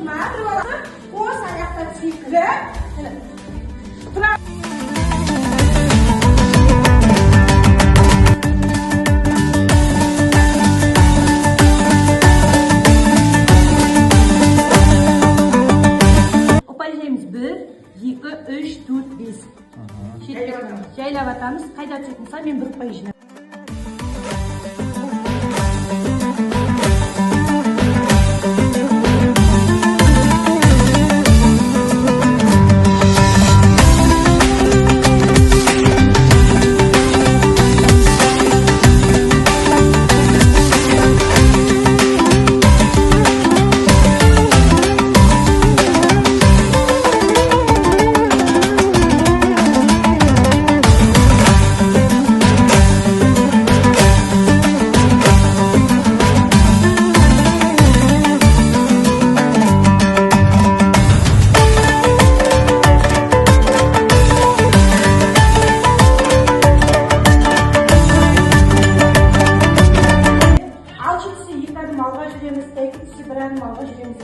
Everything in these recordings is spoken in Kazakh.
Ма, бір баласы қос аяқта секіріп, тұра. Ұпай жинаймыз: бір, екі, үш, төрт, бес. Шетке жайлап атамыз. Қайда түсетін болса, мен бір ұпай жинаймын. Алшы түссе, екі адым алға жүреміз, тәйкі түссе, бір адым алға жүреміз.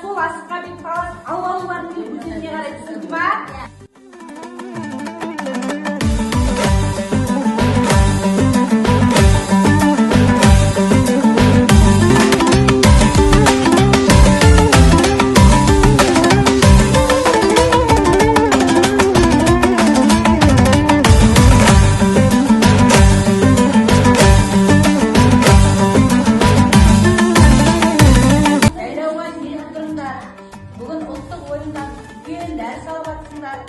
Сол асыққа бүйтіп алып алуларың керек өздеріне қарай, түсінді ма? Жайлауға келіп тұрыңдар. Бүгін ұлттық ойыннан үлкен дәріс алып жатсыңдар.